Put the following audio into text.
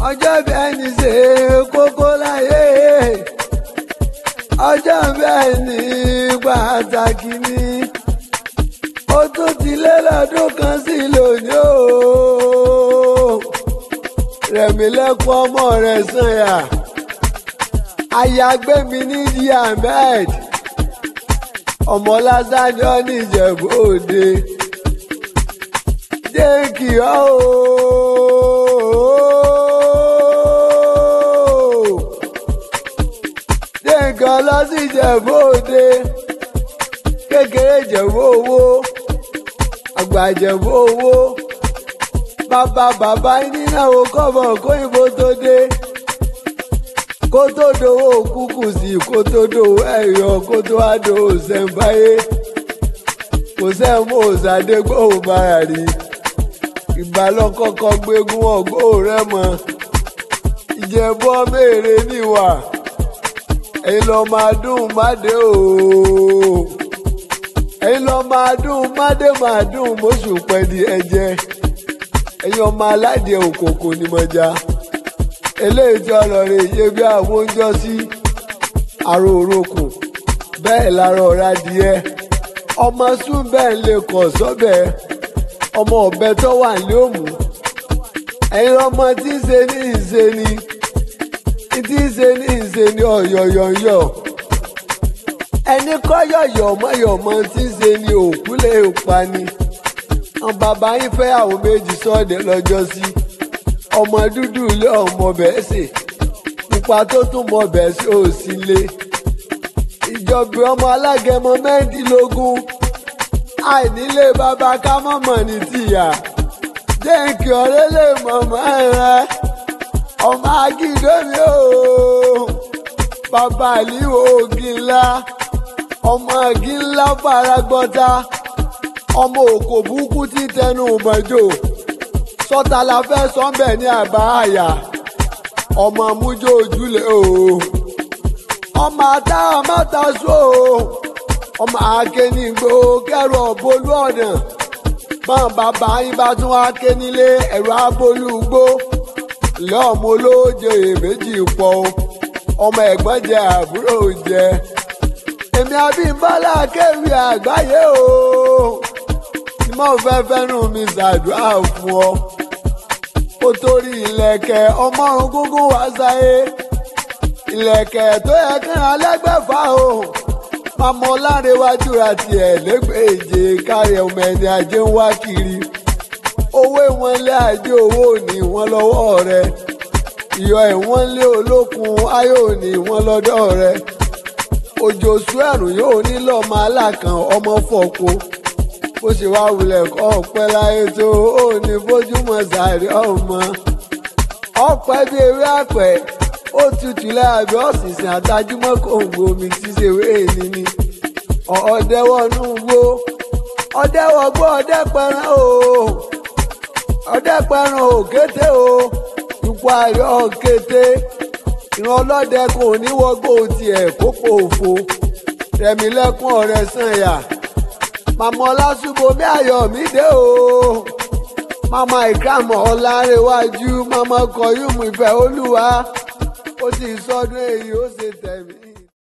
Ọjọ́ bí ẹni ṣe kókó láyé, ọjọ́ bí ẹni pàtàkì ni. Ó tún ti lé lọ́dún kan sí lónìí o. Rẹ̀mílẹ́kún ọmọ rẹ̀ Sànyà. Ayagbémi ní Di Ahmed. Ọmọ Lásánjọ́ ní Ìjẹ̀bú Òde. Jẹ́ kí ọ́ o. Jẹ́ nǹkan lọ sí Ìjẹ̀bú Òde. Kékeré Ìjẹ̀bú owó. Àgbà Ìjẹ̀bú owó. Bàbá bàbá nínáwó kọ́bọ̀ kóyìnbó tó dé. Kó tó dowó kúkú sí, kó tó dowó ẹ̀yọ, kó tó wá dowó sẹ̀ǹbáyé. Kò sẹ́mu òsàdégbò bára rí. Ìbálòkọ́kọ́ gbégún ọgbó rẹ̀ mọ́. Ìjẹ̀bú ọmọ èrè níwà. Ẹ̀yin lọ máa dùn mádé o. Ẹ̀yin lọ máa dùn mádé máa dùn mọ́ṣù pẹ́ di ẹ̀jẹ̀. Ẹ̀yin ọmọ aládìẹ òkòkò ni mọ̀já. Eléyìí tí ọlọ́rẹ̀ yé bí àwọn oúnjẹ sí. Àrò òrokùn bẹ́ẹ̀ lára ọ̀rá díẹ̀. Ọmọ sùn bẹ́ẹ̀ lè kọ̀ sọ́bẹ̀. Ọmọ ọ̀bẹ tó wà ní òmù. Ẹ̀yin ọmọ tí ń ṣe ní ìṣe ni. Tí ń ṣe ní ìṣe ni ọ̀yọ̀yọ̀yọ̀. Ẹni kọ́ yọ̀yọ̀ mọ́yọ̀mọ́ tí ń ṣe ni òkú lè pa ni. Àwọn bàbá yín fẹ́ àwọn méjì sọ́ọ̀dẹ̀ lọ́jọ́ sí. Ọmọ dúdú ilé ọmọ bẹ́ẹ̀ sè. Pupa tó tún mọ bẹ́ẹ̀ sí ò sí lé. Ìjọba ọmọ alágẹmọ 16. Àìnílé bàbá ká mọ̀mọ́ ní tìyà. Jẹ́ kí ọ̀rẹ́ lè mọ̀mọ́ rẹ. Ọmọ Akíndómi o. Bàbá àlíwò ògì ńlá. Ọmọ ògì ńlá faragbọ́ta. Ọmọ òkò burúkú tí tẹnu mọ́jò. Sọ́ta la fẹ́ sọ́nbẹ̀ ní àbá àyà. Ọmọ mújó ojúlé o. Ọmọ àtàwọn mọ́ta sọ o. Ọmọ akénígbò kẹrù ọ̀bọ̀lú ọ̀nà. Bọ́n bàbá yín bá tún wá ké nílé ẹ̀rọ abolú gbó. Lọ́mọ olóòjé méjì pọ̀ o. Ọmọ ẹ̀gbọ́n jẹ àbúrò jẹ. Èmi Abímbọ́lá kéwì àgbáyé o. Mo fẹ́ fẹ́nu mi ṣàdúrà fún ọ. Ó torí ìlẹ̀kẹ̀ ọmọrun gúngún wá sáyé. Ìlẹ̀kẹ̀ tó yẹ kí alẹ́gbẹ̀fà o. Màmá Ọlárewájú àti ẹ̀ lẹ́gbẹ̀ẹ́jẹ kárí ọmọ ẹni ajé ń wá kiri. Owó ìwọ̀n lé ajé owó ní wọ́n lọ́wọ́ rẹ̀. Ìyọ̀ ìwọ̀n lé olókun ayé òní wọ́n lọ́dọ̀ rẹ̀. Òjò sú ẹ̀rùn yóò nílò ọmọ alákan ọmọ fọ̀kọ. Bó ṣe wá wulẹ̀ kọ́ ọ̀pẹ́ láyé tó ó ní bójúmọ̀ sàárẹ̀ ọmọ. Ọ̀pẹ́ bí ewé àpẹ́ ó tutù láàbí ọ̀sìnsìn àtàjúmọ́ kòǹgò omi tí ṣe wé ní ni. Ọ̀ọ́dẹ́wọ̀nú wo ọ̀dẹ́wọ̀gbọ́ ọ̀dẹ́pẹ̀rẹ̀ o. Ọ̀dẹ́pẹ̀rẹ̀ òkété o. Ipò ayọ̀ òkété. Ìran ọlọ́dẹ kò ní wọgbó tiẹ̀ kókó òfo. Rẹ̀mílẹ́kún ọ̀rẹ́ Sànyà. Màmá Ọlásùbọ̀mí Ayọ̀mídé o. Màmá Ìkramọ̀ Ọlárewájú. Màmá Kọ̀yúmù Ìfẹ́ Olúwa. Ó ti sọdún èyí ó ṣe tẹ̀mí.